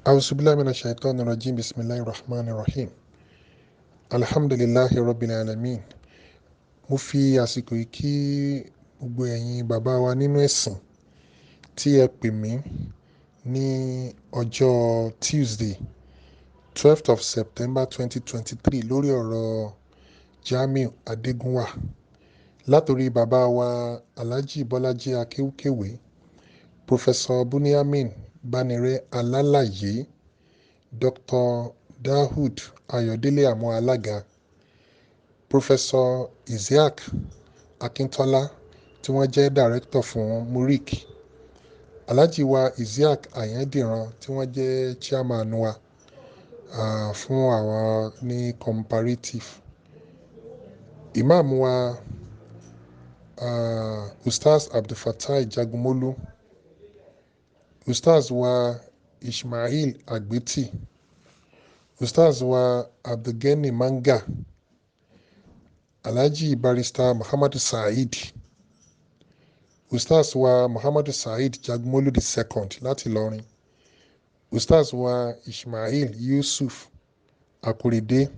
Auzubillahi minash shaitani rajim. Bismillahir rahmanir rahim. Alhamdulillahi rabbil alamin. Mo fi àsìkò yìí kí gbogbo ẹ̀yin bàbá wa nínú ẹ̀sìn tí ẹ pè mí ní ọjọ́ Tuesday, 12th of September 2023 lórí ọ̀rọ̀ Jamiu Adégúnwà. Látorí bàbá wa Alhaji Bọ́lájí Akéwúkéwé, Professor Bunyamin Banire Alálàyé, Dr. Dahood Ayọ̀délé Àmọ́ Alága, Professor Isiaq Akintola tí wọ́n jẹ́ Director fún MURIC, Alhaji wa Isiaq Ayandiran tí wọ́n jẹ́ Chairman wa fún àwọn ní Comparative, Imam wa Ustaz Abdulfatai Jagunmolu, Ustaz wa Ismail Agbeti, Ustaz wa Abdulgani Manga, Alhaji Barrister Muhammadu Saheed, Ustaz wa Muhammadu Saheed Jagunmolu the second láti Ìlọrin, Ustaz wa Ismail Yusuf Akorede.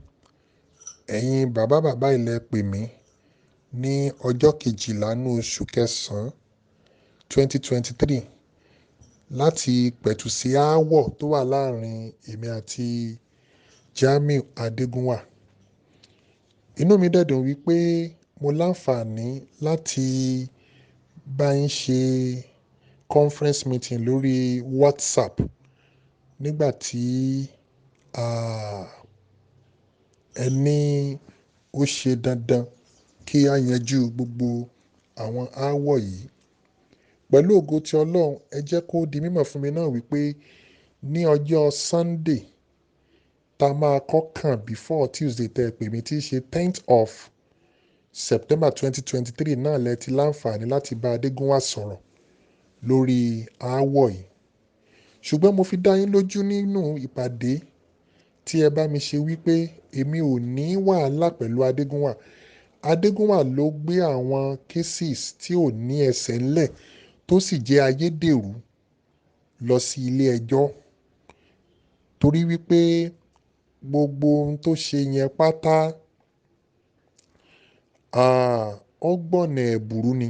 Ẹ̀yin bàbá bàbá ilẹ̀ pè mí ní ọjọ́ kejìlá ní oṣù kẹsàn-án 2023 láti pẹ̀tù sí aáwọ̀ tó wà láàrin èmi àti Jamiu Adégúnwà. Inú mi dẹ̀ dùn wípé mo láǹfààní láti bá yín ṣe conference meeting lórí WhatsApp nígbà tí ẹ ní ó ṣe dandan kí a yanjú gbogbo àwọn aáwọ̀ yìí. Pẹ̀lú ògo ti Ọlọ́run, ẹ jẹ́ kó di mímọ̀ fún mi náà wípé ní ọjọ́ Sunday tá a máa kọ́ kàn before Tuesday tẹ́ ẹ pè mí tí í ṣe 10th of September 2023 náà lẹ ti láǹfààní láti bá Adégúnwà sọ̀rọ̀ lórí aáwọ̀ yìí. Ṣùgbọ́n mo fi dá yín lójú nínú ìpàdé tí ẹ bá mi ṣe wípé èmi ò ní wàhálà pẹ̀lú Adégúnwà. Adégúnwà ló gbé àwọn cases tí ò ní ẹsẹ̀ ńlẹ̀ tó sì jẹ́ ayédèrú lọ sí ilé ẹjọ́, torí wípé gbogbo ohun tó ṣe yẹn pátá, ó gbọ̀nà ẹ̀bùrú ni,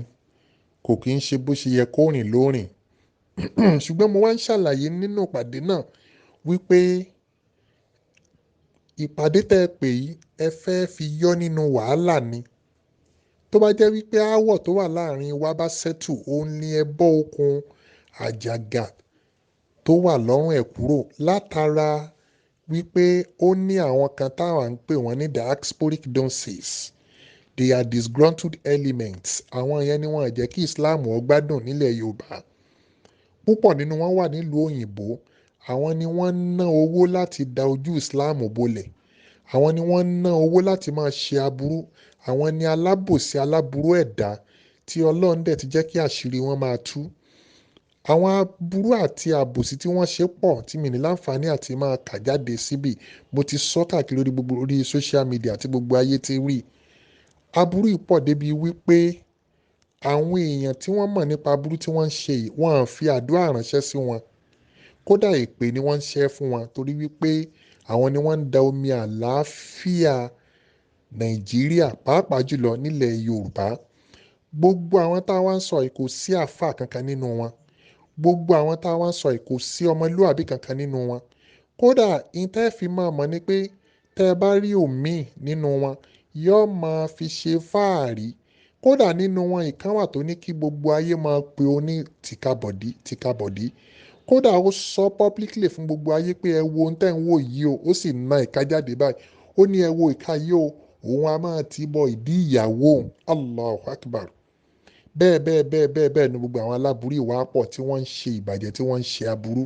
kò kí ń ṣe bó ṣe yẹ kó rìn lórìn. Ṣùgbọ́n mo wá ń ṣàlàyé nínú ìpàdé náà wípé ìpàdé tẹ́ ẹ pè yìí ẹ fẹ́ fi yọ nínú wàhálà ni. Tó bá jẹ́ wípé aáwọ̀ tó wà láàrin wa bá settle, òun ni ẹ bọ́ okùn àjàgà tó wà lọ́rùn ẹ̀ kúrò látara wípé ó ní àwọn kan táwa ń pè wọ́n ní diasporic dunces. They are disgruntled elements. Àwọn yẹn ni wọ́n jẹ́ kí Islam ó gbádùn nílẹ̀ Yorùbá. Púpọ̀ nínú wọn wà nílùú òyìnbó. Àwọn ni wọ́n ń ná owó láti da ojú Islam bolẹ̀. Àwọn ni wọ́n ń ná owó láti máa ṣe aburú. Àwọn ni alábòsí aláburú ẹ̀dá tí Ọlọ́run dẹ̀ ti jẹ́ kí àṣírí wọn máa tú. Àwọn aburú àti àbòsí tí wọ́n ṣe pọ̀ tí mi ní láǹfààní àti máa kà jáde síbí. Mo ti sọ káàkiri lórí gbogbo orí social media tí gbogbo ayé ti rí. Aburú yìí pọ̀ débi wípé àwọn èèyàn tí wọ́n mọ̀ nípa aburú tí wọ́n ń ṣe yìí, wọ́n á fi àdúrà ránṣẹ́ sí wọn. Kódà èpè ni wọ́n ń ṣẹ́ fún wọn torí wípé àwọn ni wọ́n ń da omi àlàáfíà Nàìjíríà pàápàá jùlọ nílẹ̀ Yorùbá. Gbogbo àwọn tá a wá ń sọ yìí kò sí àáfàá kankan nínú wọn. Gbogbo àwọn tá a wá ń sọ yìí kò sí ọmọlúàbí kankan nínú wọn. Kódà ihun tẹ́ fi máa mọ̀ ni pé tẹ́ ẹ bá rí òmíì nínú wọn, yóò máa fi ṣe fáàrí. Kódà nínú wọn ìkan wà tó ní kí gbogbo ayé máa pe oní tìkabọ̀dí tìkabọ̀dí. Kódà ó sọ publicly fún gbogbo ayé pé ẹ wo ohun tẹ́ ń wò yìí o, ó sì na ìka jáde báyìí. Ó ní ẹ wo ìka yìí o, òun a máa ti bọ ìdí ìyàwó òun. Allahu Akbar. Bẹ́ẹ̀ bẹ́ẹ̀ bẹ́ẹ̀ bẹ́ẹ̀ bẹ́ẹ̀ ni gbogbo àwọn aláburú ìwà pọ̀ tí wọ́n ń ṣe ìbàjẹ́ tí wọ́n ń ṣe aburú.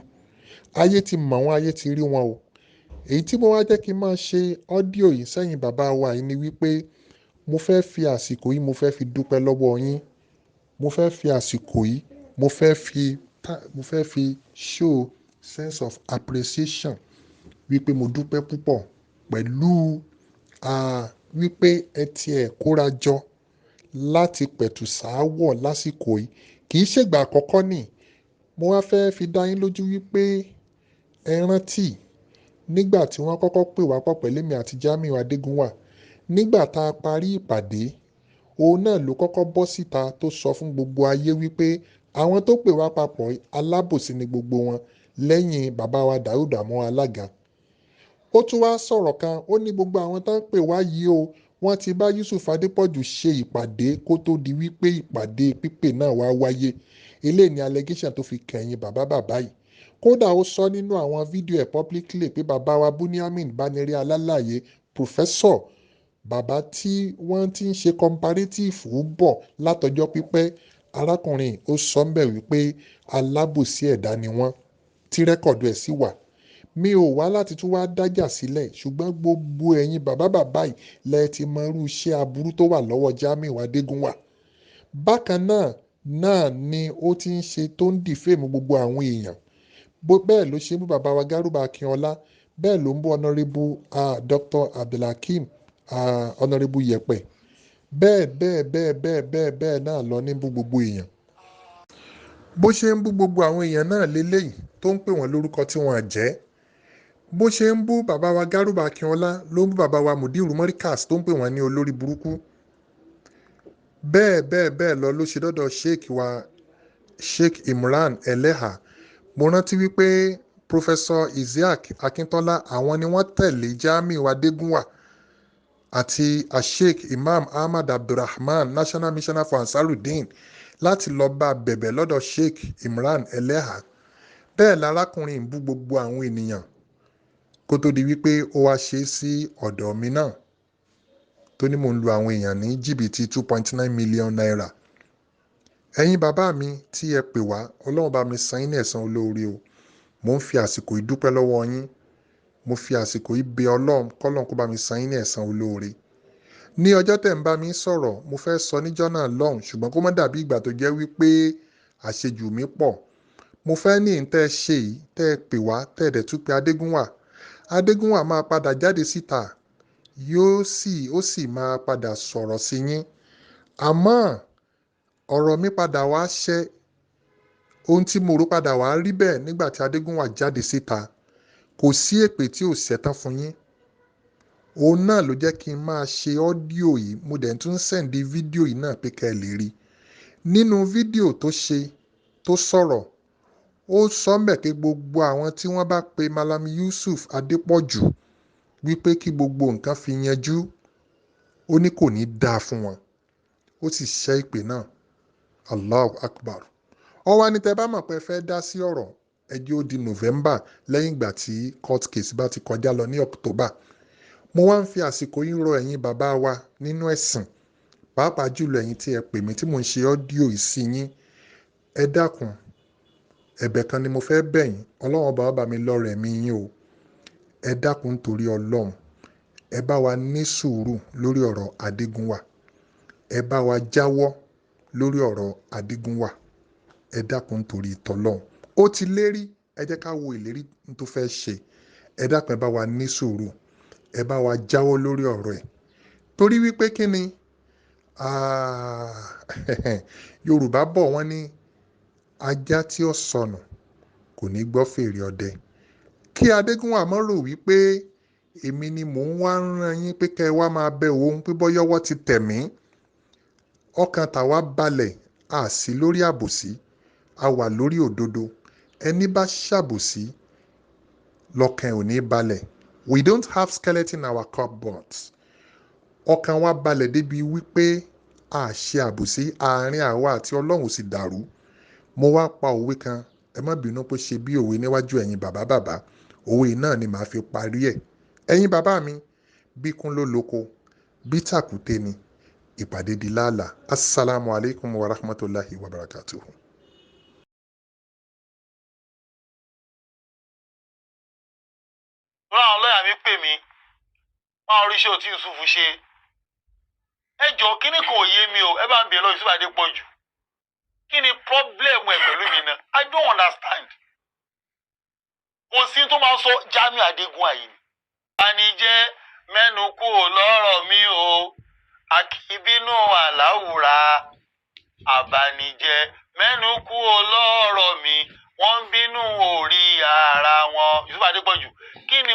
Ayé ti mọ̀ wọ́n, ayé ti rí wọn o. Èyí tí mo wá jẹ́ kí n máa ṣe ọ́díò yìí sẹ́yìn bàbá wa yìí ni wípé mo fẹ́ fi àsìkò yìí, mo fẹ́ fi dúpẹ́ lọ́wọ́ yín. Mo fẹ́ fi àsìkò yìí, mo fẹ́ fi show sense of appreciation wípé mo dúpẹ́ púpọ̀ pẹ̀lú wípé ẹ ti ẹ̀ kóra jọ láti pẹ̀tù sáwọ̀ lásìkò yìí. Kì í ṣègbà àkọ́kọ́ nì. Mo wá fẹ́ fi dá yín lójú wípé Ẹ rántí nígbà tí wọ́n kọ́kọ́ pè wá pọ̀ pẹ̀lú èmi àti Jamiu Adégúnwà, nígbà tá a parí ìpàdé, òun náà ló kọ́kọ́ bọ́ síta tó sọ fún gbogbo ayé wípé àwọn tó pè wá papọ̀ alábòsí ni gbogbo wọn lẹ́yìn bàbá wa Daud Àmọ́ alága. Ó tún wá sọ̀rọ̀ kan, ó ní gbogbo àwọn tó ń pè wá yìí o, wọ́n ti bá Yusuf Adépọ̀jù ṣe ìpàdé kó tó di wípé ìpàdé pípè náà wá wáyé. Eléyìí ni allegation tó fi kẹ̀yìn bàbá bàbá yìí. Kódà ó sọ nínú àwọn fídíò ẹ̀ publicly pé bàbá wa Buniamin Banire Alálàyé, professor, bàbá tí wọ́n ti ń ṣe comparative bọ̀ látọjọ́ pípẹ́, arákùnrin ó sọ ń bẹ̀ wípé alábòsí ẹ̀dá ni wọ́n, tí rẹ́kọ̀dù ẹ̀ sì wà. Mi ò wá láti tún wá dájà sílẹ̀, ṣùgbọ́n gbogbo ẹ̀yin bàbá bàbá yìí lẹ ti mọ irú iṣẹ́ aburú tó wà lọ́wọ́ Jamiu Adégúnwà. Bákan náà ni ó ti ń ṣe tó ń dìfẹ́ẹ̀mù gbogbo àwọn èèyàn. Bẹ́ẹ̀ ló ṣe ń bú bàbá wa Garuba Akínọlá, bẹ́ẹ̀ ló ń bú Honourable Dr. Abdulhakeem, Honourable Yẹ̀pẹ̀, bẹ́ẹ̀ bẹ́ẹ̀ bẹ́ẹ̀ bẹ́ẹ̀ bẹ́ẹ̀ bẹ́ẹ̀ náà lọ ní bú gbogbo èèyàn. Bó ṣe ń bú gbogbo àwọn èèyàn náà léléyìí tó ń pè wọ́n lórúkọ tí wọ́n jẹ́. Bó ṣe ń bú bàbá wa Garuba Akínọlá ló ń bú bàbá wa Mudiru Morikas tó ń pè wọ́n ní olórí burúkú. Bẹ́ẹ̀ bẹ́ẹ̀ bẹ́ẹ̀ lọ ló ṣe dọ́dọ̀ Sheikh wa Sheikh Imran Eleha. Mo rántí wípé Professor Isiaq Akintola, àwọn ni wọ́n tẹ̀lé Jamiu Adégúnwà àti Sheikh Imam Ahmad Abdulrahman, National Missioner for Ansarudeen, láti lọ bá bẹ̀bẹ̀ lọ́dọ̀ Sheikh Imran Eleha. Bẹ́ẹ̀ lárákùnrin ń bú gbogbo àwọn ènìyàn kó tó di wípé ó wá ṣe é sí ọ̀dọ̀ mi náà tó ní mò ń lu àwọn èèyàn ní jìbìtì 2.9 million naira. Ẹ̀yin bàbá mi tí ẹ pè wá, Ọlọ́run bá mi san yín ní ẹ̀san olóore o. Mo ń fi àsìkò yìí dúpẹ́ lọ́wọ́ yín. Mo fi àsìkò yìí bẹ Ọlọ́run kọ́lọ́run kó bá mi san yín ní ẹ̀san olóore. Ní ọjọ́ tẹ̀ ń bá mi sọ̀rọ̀, mo fẹ́ sọ níjọ́ náà lọ́hùn, ṣùgbọ́n kó má dàbí ìgbà tó jẹ́ wípé àṣejù mi pọ̀. Mo fẹ́ ní ìtẹ́ ṣe yìí, tẹ́ ẹ pè wá, tẹ́ ẹ dẹ̀ tún pe Adégúnwà. Adégúnwà máa padà jáde síta, ó sì máa padà sọ̀rọ̀ sí yín. Àmọ́ ọ̀rọ̀ mi padà wá ṣẹ, ohun tí mo rò padà wá rí bẹ́ẹ̀ nígbà tí Adégúnwà jáde síta. Kò sí èpè tí ò ṣẹ̀tán fún yín. Òun náà ló jẹ́ kí n máa ṣe ọ́díò yìí, mo dẹ̀ tún sẹ̀ǹdí fídíò yìí náà pé kẹ́ ẹ lè rí. Nínú fídíò tó ṣe tó sọ̀rọ̀, ó sọ ńbẹ̀ pé gbogbo àwọn tí wọ́n bá pe Malam Yusuf Adépọ̀jù wípé kí gbogbo nǹkan fi yanjú, ó ní kò ní dáa fún wọn. Ó sì ṣẹ́ ìpè náà. Allahu Akbar. Ó wá ní tẹ́ bá mọ̀ pé ẹ fẹ́ dá sí ọ̀rọ̀, ẹ jẹ́ ó di November lẹ́yìn ìgbà tí court case bá ti kọjá lọ ní October. Mo wá ń fi àsìkò yìí rọ ẹ̀yin bàbá wa nínú ẹ̀sìn, pàápàá jùlọ ẹ̀yin tí ẹ pè mí tí mò ń ṣe ọ́díò yìí sí yín. Ẹ dákun, ẹ̀bẹ̀ kan ni mo fẹ́ bẹ̀ yín, Ọlọ́run ọba bá mi lọ́rẹ̀ ẹ̀mí yín o. Ẹ dákun nítorí Ọlọ́run, ẹ bá wa ní sùúrù lórí ọ̀rọ̀ Adégúnwà. Ẹ bá wa jáwọ́ lórí ọ̀rọ̀ Adégúnwà. Ẹ dákun nítorí tọlọ́run. Ó ti lérí, ẹ jẹ́ ká wo ìlérí tó fẹ́ ṣe. Ẹ dákun, ẹ bá wa ní sùúrù. Ẹ bá wa jáwọ́ lórí ọ̀rọ̀ ẹ̀. Torí wípé kí ni? Yorùbá bọ̀ wọ́n ní ajá tí ó sọnù kò ní gbọ́ fèrè ọdẹ. Kí Adégúnwà má rò wípé èmi ni mò ń wá rán yín pé kẹ́ ẹ wá máa bẹ òun pé bọ́yọ́wọ́ ti tẹ̀ mí. Ọkàn tàwa balẹ̀, a sí lórí àbòsí, a wà lórí òdodo. Ẹni bá ṣàbòsí lọ́kàn ò ní balẹ̀. We don't have skeleton in our cupboards. Ọkàn wa balẹ̀ débi wípé a ṣe àbòsí, àárín àwa àti Ọlọ́run sì dàrú. Mo wá pa òwe kan, ẹ má bínú pé ṣe bí òwe níwájú ẹ̀yin bàbá bàbá. Òwe náà ni màá fi parí ẹ̀. Ẹ̀yin bàbá mi, bí kún ló lóko, bí tàkúté ni, ìpàdé di láàlà. Assalamu alaikum wa rahmatulahi wa barakatuhu. Wọ́n àwọn lọ́ọ̀yà mi pè mí, wọ́n àwọn oríṣi òtí Yusuf ṣe. Ẹ jọ kíní kò yé mi o, ẹ bá ń bèèrè lọ Yusuf Adépọ̀jù. Kí ni problem ẹ pẹ̀lú mi náà? I don't understand. Kò sí tó máa sọ Jamiu Adégúnwà yìí ni. Àníjẹ́ mẹ́nu kúrò lọ́rọ̀ mi o, àkìbínú àláwùrà. Àbànìjẹ́ mẹ́nu kúrò lọ́rọ̀ mi, wọ́n ń bínú orí ara wọn. Yusuf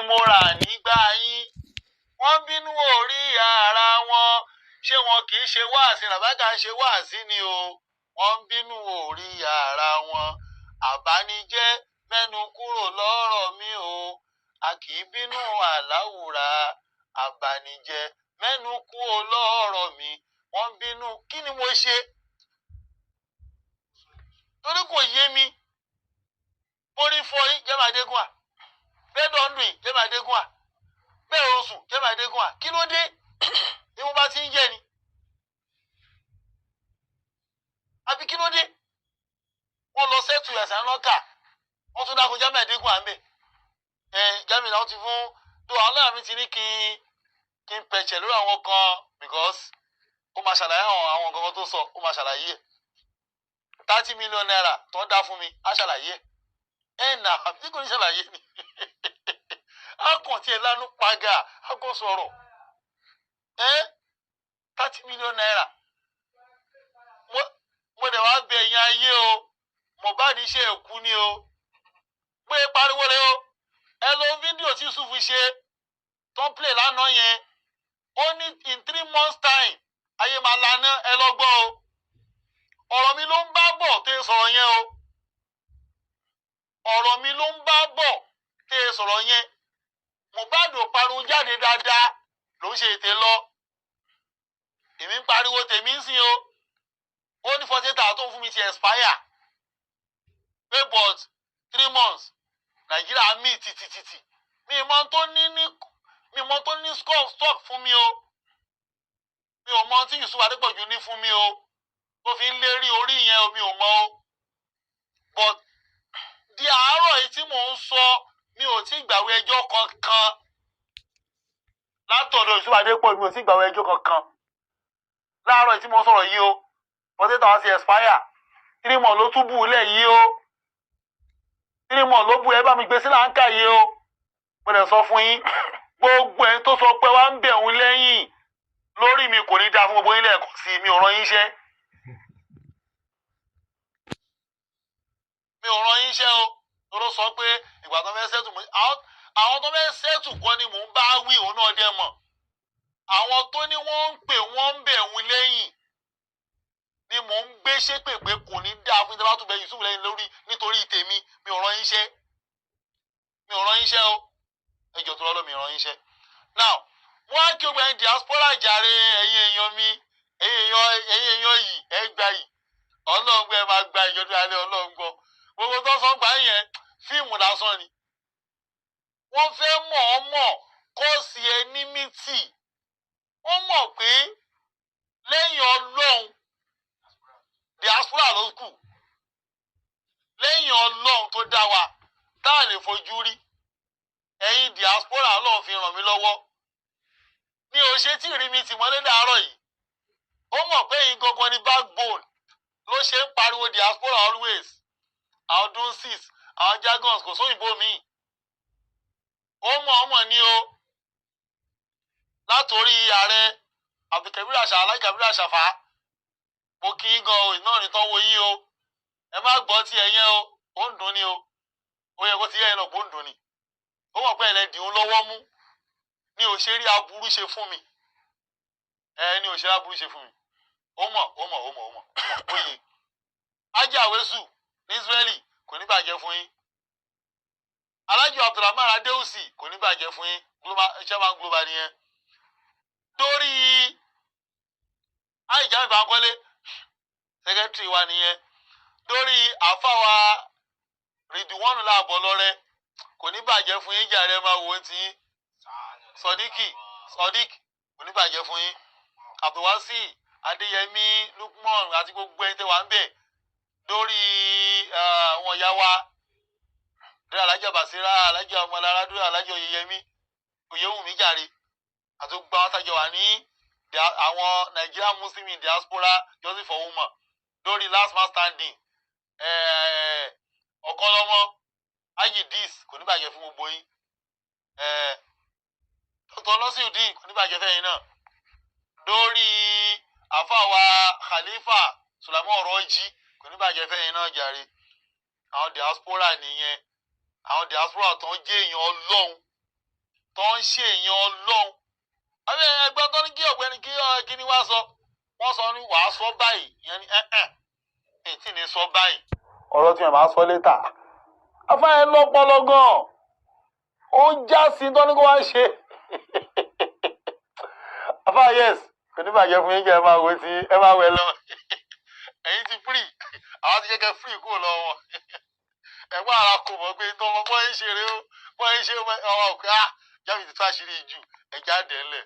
mo rà nígbà yín. Wọ́n bínú orí ara wọn. Ṣé wọn kì í ṣe wáàsí? Làbákà ń ṣe wáàsí ni o. Wọ́n ń bínú orí ara wọn. Àbánijẹ́ mẹ́nu kúrò lọ́rọ̀ mi o. A kì í bínú àláwùrà. Àbánijẹ́ mẹ́nu kúrò lọ́rọ̀ mi. Wọ́n ń bínú. Kí ni mo ṣe? Torí kò yé mi. Borí fọ yín jẹ́ máa dégún à. Bẹ́ẹ̀ dọ̀ ń dùn yín jẹ́ máa dégún à. Bẹ́ẹ̀ o sùn jẹ́ máa dégún à. Kí ló dé? Bí mo bá ti ń jẹ́ ni. Àbí kí ló dé? Wọ́n lọ sẹ́tù ẹ̀sán lọ́kà. Wọ́n tún dákun Jamiu Adégún à ń bẹ̀. Ẹ Jamiu náà ti fún tó àwọn ọlọ́run mi ti ní kí n pẹ̀chẹ̀ lórí àwọn kan because ó máa ṣàlàyé àwọn nǹkan tó sọ, ó máa ṣàlàyé ẹ̀. ₦30 million tó dá fún mi, á ṣàlàyé ẹ̀. Ẹ̀ nà àbí kò ní ṣàlàyé ni. Á kàn tiẹ̀ lánú paga, á kò sọ̀rọ̀. Ẹ́ ₦30 million. Mo dẹ̀ wá bẹ ẹ̀yin ayé o. Mohbad ṣe ẹ̀kú ni o. Pé pariwo rẹ o. Ẹ lo fídíò tí Yusuf ṣe tó ń play lánàá yẹn. Ó ní in 3 months time ayé máa laná, ẹ lọ gbọ́ o. Ọ̀rọ̀ mi ló ń bá bọ̀ tó ń sọ̀rọ̀ yẹn o. Ọ̀rọ̀ mi ló ń bá bọ̀ tó ń sọ̀rọ̀ yẹn. Mohbad ò pariwo jáde dáadáa ló ń ṣe ètè lọ. Èmi ń pariwo tèmi ń sìn o. Ó ní 48 hours tó ń fún mi ti expire. Pé but 3 months Nàìjíríà mí tìtìtìtì. Mi mọ tó ní stock fún mi o. Mi ò mọ tí Yusuf Adépọ̀jù ní fún mi o. Tó fi ń lérí orí yẹn o, mi ò mọ o. But di àárọ̀ yìí tí mò ń sọ, mi ò tí gbàwé ẹjọ́ kankan. Látọ̀dọ̀ Yusuf Adépọ̀jù mi ò tí gbàwé ẹjọ́ kankan. Láàárọ̀ yìí tí mò ń sọ̀rọ̀ yìí o. 48 hours ti expire. 3 months ló tún bù lẹ̀ yìí o. 3 months ló bù, ẹ bá mi gbé sí láǹkà yìí o. Mo lè sọ fún yín. Gbogbo ẹni tó sọ pé wá ń bẹ̀ òun lẹ́yìn lórí mi kò ní dáa fún gbogbo yín lẹ́ẹ̀kan sí i, mi ò rán yín iṣẹ́. Mi ò rán yín iṣẹ́ o. Lọ́dọ̀ sọ pé ìgbà tó fẹ́ sẹ́tù, àwọn tó fẹ́ sẹ́tù kọ́ ni mò ń bá wí, òun náà dẹ̀ mọ̀. Àwọn tó ní wọ́n ń pè wọ́n ń bẹ̀ òun lẹ́yìn ni mò ń gbé ṣépè pé kò ní dáa fún ìjọba tó bẹ Yusuf lẹ́yìn lórí nítorí tèmi. Mi ò rán yín iṣẹ́. Mi ò rán yín iṣẹ́ o. Ẹ jọ̀ọ́ tó lọ́lọ́, mi ò rán yín iṣẹ́. Now, wọ́n á kí o gbẹ̀yìn diaspora jàre, ẹ̀yin èèyàn mi, ẹ̀yin èèyàn yìí, ẹ gbà yìí. Ọlọ́run gbọ́, ẹ máa gba ìjọba alẹ́, Ọlọ́run gbọ́. Gbogbo tó sọ gbà yẹn, fíìmù lásán ni. Wọ́n fẹ́ mọ̀ ọ́ mọ̀ kọ́ọ̀sì ẹnímítì. Wọ́n mọ̀ pé lẹ́yìn Ọlọ́run diaspora ló kù. Lẹ́yìn Ọlọ́run tó dá wa tá a lè fojú rí. Ẹ̀yin diaspora, Ọlọ́run fi ràn mí lọ́wọ́. Mi ò ṣe tí rí mi tì mọ́lé dàárọ̀ yìí. Ó mọ̀ pé ẹ̀yin gangan ni backbone ló ṣe ń pariwo diaspora always. Àwọn dunces, àwọn jargons, kò sóyìnbó míì. Ó mọ̀ ọmọ ní o. Látòrí ààrẹ Abdulkabir Àṣà Alhaji Kabir Àṣàfà, mo kí í gan o, iná ní tán wo yín o. Ẹ má gbọ́ tí ẹ yẹn o, ó ń dùn ni o. Ó yẹ kó ti yẹ ẹ náà kó ń dùn ni. Ó mọ̀ pé ẹ lẹ dì ń lọ́wọ́ mú. Ní ò ṣe rí aburú ṣe fún mi. Ẹ ní ò ṣe rí aburú ṣe fún mi. Ó mọ̀, ó mọ̀, ó mọ̀, ó mọ̀, ó yẹ. Ájì Àwésù ní Ísírẹ́lì, kò ní bàjẹ́ fún yín. Alájọ Abdulrahman Adéhùsì, kò ní bàjẹ́ fún yín. Global chairman, global nìyẹn. Dórí Àìjà Ìbánkọ́lé, secretary wa nìyẹn. Dórí àfáwa Rìdíwọ́nù láàbọ̀ lọ́rẹ́, kò ní bàjẹ́ fún yín jàre, máa wò ó ti yín. Sọdíkì Sọdík, kò ní bàjẹ́ fún yín. Abdulwasi Adéyẹmí Lukman àti gbogbo ẹni tẹ́ wà ń bẹ̀, lórí àwọn ìyá wa, dórí Alájà Basira, Alájà Ọmọlára, dórí Alájà Oyeyẹmí Oyewumi jàre, àti gbogbo àwọn tájọ wà ní àwọn Nigerian Muslim in Diaspora Justice for Women, lórí last man standing, Ọ̀kọ́lọ́mọ ayidis, kò ní bàjẹ́ fún gbogbo yín. Dr. Nasiruddin, kò ní bàjẹ́ fẹ́yìn náà. Lórí àfàwà Khalifa Sulaiman Ọ̀rọ̀jì, kò ní bàjẹ́ fẹ́yìn náà jàre. Àwọn diaspora nìyẹn, àwọn diaspora tó ń jẹ́ èèyàn Ọlọ́run. Tó ń ṣe èèyàn Ọlọ́run. Àbí ẹgbẹ́ tó ní kí ọ̀gbẹ́ni kí kíní wá sọ, wọ́n sọ ní wàá sọ báyìí, ìyẹn ní ẹ̀ẹ́n èyí ní sọ báyìí. Ọ̀rọ̀ tí yẹn máa sọ later. Afáyẹn lọ́pọlọ gan, ó já sí tó ní kó wá ṣe. Afá, yes, kò ní bàjẹ́ fún yín kí ẹ máa wo tí ẹ máa wẹ̀ lọ. Ẹ̀yin ti free, àwọn ti jẹ́ kẹ́ free kúrò lọ́wọ́ wọn. Ẹ̀gbọ́n ara kò mọ̀ pé tó ọmọ bọ́ ń ṣeré ó bọ́ ń ṣe ọmọ òkè á jáde ti tó àṣírí jù ẹ̀já dẹ̀ ńlẹ̀.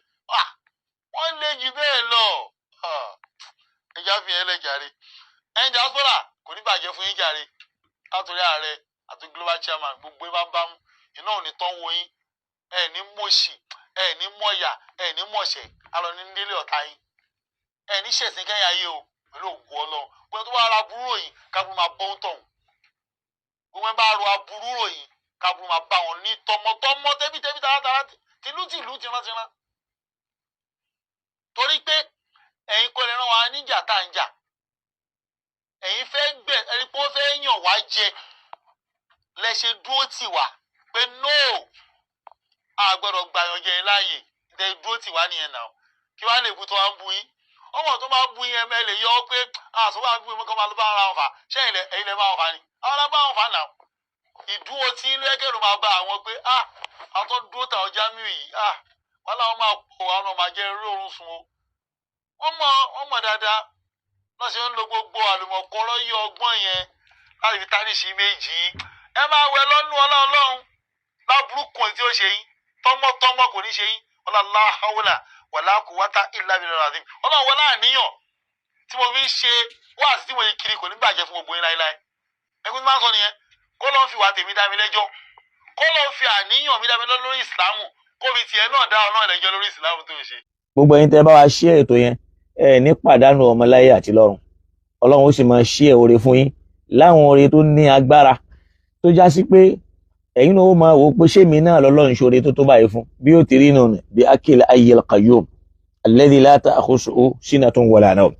Wọ́n lé jù bẹ́ẹ̀ lọ, ẹ̀já fi ẹ̀ lẹ̀ jàre. Ẹ̀yin diaspora, kò ní bàjẹ́ fún yín jàre. Látòrí ààrẹ àti global chairman, gbogbo ẹ̀ bá ń bá mú iná ò ní tán wo yín. Ẹ̀ ní mọ̀ṣì, ẹ̀ ní mọ̀yà, ẹ̀ ní mọ̀ṣẹ̀ alọ́ ní nílé ọ̀tá yín. Ẹ̀ ní ṣẹ̀sìn kẹ́yìn ayé o, pẹ̀lú ògùn Ọlọ́run. Gbogbo tó bá ra aburú ròyìn, kábùrú máa bọ́ ń tọ̀hún. Gbogbo ẹ bá ro aburú ròyìn, kábùrú máa bá wọn ní tọmọtọmọ, tẹbítẹbí, taratara, tìlútìlú, tìrántìrán, torí pé ẹ̀yin kọ́ lè rán wa níjà tá à ń jà. Ẹ̀yin fẹ́ gbẹ̀ ẹni pé wọ́n fẹ́ yàn wá jẹ lẹ ṣe dúró tì wá pé no, a gbọ́dọ̀ gbàyàn jẹ láàyè. Tẹ dúró tì wá nìyẹn náà. Kí wàá lè bu tó wá ń bu yín, ọmọ tó máa bu yín, ẹ lè yọ ọ pé àṣọ wà ń bu yín kọ́ máa lọ bá ara wọn fà. Ṣé ẹ̀yin lẹ bá wọn fà ni? Àwọn náà bá wọn fà náà. Ìdúró tí inú ẹgẹrù máa bá àwọn pé ah, àwọn tó dúró tàwọn Jamiu yìí, ah, wọn làwọn máa pọ̀, àwọn náà máa jẹ́ eré oorun sùn o. Wọ́n mọ̀ dáadáa lọ́sẹ̀ ń lo gbogbo àlùmọ̀kọ́rọ́ yí ọgbọ́n yẹn láti fi tánìṣì méjì. Ẹ máa wẹ lọ́nù Ọlọ́run láburú kan tí ó ṣe yín tọmọtọmọ kò ní ṣe yín. Ọlọ́lá hawla wàlá quwwata illa billahi azim. Ọlọ́run wọlé àníyàn tí mo fi ń ṣe wáàsí tí mo yẹ kiri, kò ní bàjẹ́ fún gbogbo yín láéláé. Ẹkún tí máa ń sọ nìyẹn. Kó lọ́n fi wà tèmi dá mi lẹ́jọ́, kó lọ́n fi àníyàn mi dá mi lọ́jọ́ lórí Ìsìlámù, kó fi tiẹ̀ náà dá ọ náà lẹ́jọ́ lórí Ìsìlámù tó ń ṣe. Gbogbo ẹ̀yin tẹ́ bá wa ṣí ètò yẹn, ẹ ní pàdánù ọmọ láyé àti lọ́run. Ọlọ́run ó sì máa ṣí ẹ oore fún yín láwọn oore tó ní agbára tó já sí pé ẹ̀yin náà ó máa wò ó pé ṣé mi náà lọ́lọ́run ṣoore tó tó báyìí fún bí ó ti rí nù bí akil ayyil qayyum alladhi la ta'khusuhu sinatun wala nawm.